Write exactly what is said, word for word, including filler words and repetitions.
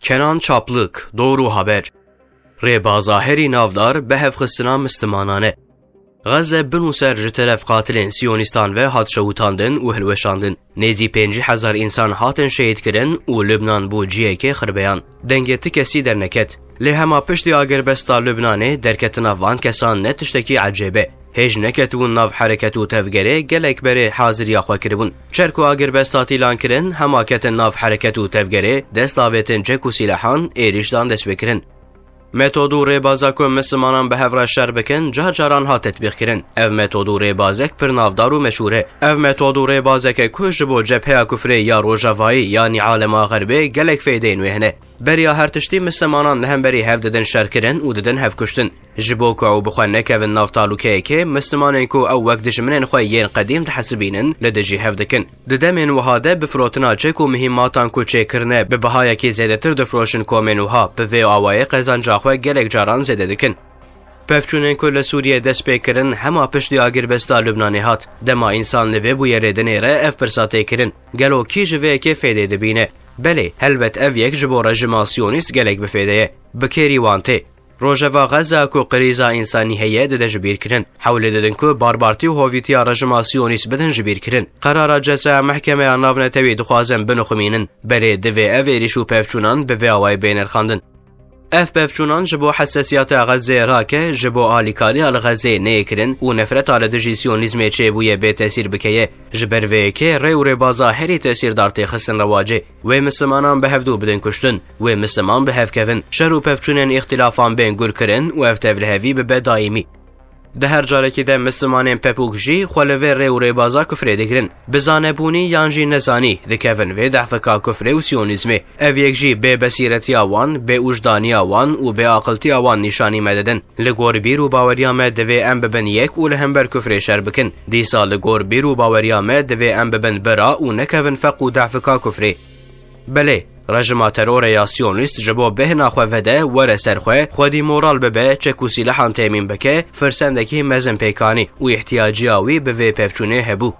Kenan Çaplık, Doğru Haber. Rêbaza herî navdar bi hevxistina Mislimanan e. Xezze bin û ser ji teref qatilên Siyonîstan ve hat şewitandin û hilweşandin. Nêzî pêncî hezar însan hatin şehîd kirin û Lubnan bû cihekê xirbeyan. Dengê ti kesî derneket. Lê hema piştî agirbesta Lubnanê derketina van kesan ne tiştekî ecêb e. Hêj neketibûn nav hereket û tevgerê, gelek berê haziriya xwe kiribûn. Çer ku agirbesta tîlan kirin, hema ketin nav hereket û tevgerê, dest avêtin çek û sîlehan, êrîş dan destpêkirin. Metod û rêbaza ku Mislimanan bi hev re şer bikin, car caran hat tetbîqkirin. Ev metod û rêbazek pir navdar û meşhûr e. Ev metod û rêbazek e ku ji bo Cebheya Kufrê ya Rojavayî, yanî alema Xerbê, gelek feydeyên wê hene. Beriya her tiştî Mislimanan li hemberî hev didin şer kirin û didin hev kuştin. Ji bo ku ew bi xwe nekevin nav talûkeyekê, Mislimanên ku ew wek dijminên xwe yên qedîm dihesibînin, li dijî hev dikin. Di demên wiha de bi firotina çek û mihîmatan ku çêkirine bi bihayekî zêdetir difiroşin komên wiha, bi vê awayê qezanca xwe gelek caran zêde dikin. Pevçûnên ku li Sûriyê dest pê kirin, hema piştî agirbesta Lubnanê hat. Dema însan li vê bûyerê dinêre, ev pirsa tê kirin. Gelo kî ji vê yekê fêdê dibîne? Belê, helbet ev yek ji bo rejîma Siyonîst gelek bi fêde ye. Bi kêrî wan tê. Rojeva Xezze ku qirîza însanî heye dide ji bîr kirin. Hewlê didin ku barbartî û hovîtiya rejîma Siyonîst bidin ji bîr kirin. Qerara ceza Mehkemeya Navnetewî dixwazin binixumînin. Belê divê ev êrîş û pevçûnan bi vê awayî bê nirxandin. Ev pevçûnan ji bo hesasiyata Xezzeyê rake, ji bo alîkariya li Xezzeyê neyê kirin û nefreta li dijî Siyonîzmê çêbûye bê tesîr bikeye. Ji ber vê yekê rê û rêbaza herî tesîrdar tê xistin rewacê. Wê Mislimanan bi hevdû bidin kuştin, wê Misliman bi hev kevin, şer û pevçûnên îxtilafan bên gurkirin û ev tevlihevî bibe daîmî. Di her carekî de Mislimanên pepûk jî xwe li vê rê û rêbaza kufrê digirin. Bi zanebûnî yan jî nezanî dikevin vê dehfika kufrê û Siyonîzmê. Ev yek jî bê besîretiya wan, bê ûjdaniya wan û bê aqiltiya wan nîşanî me didin. Li gor bîr û baweriya me divê em bibin yek û li hember kufrê şer bikin. Dîsa li gor bîr û baweriya me divê em bibin bira û nekevin feq û dehfika kufrê. Belê, rejima terorê ya Siyonîst ji bo bêhna xwe vede, were ser xwe, xwedî moral bibe, çek û sîlehan temîn bike, firsendekî mezin pêk anî û îhtiyaciya wî bi vê pevçûnê hebû.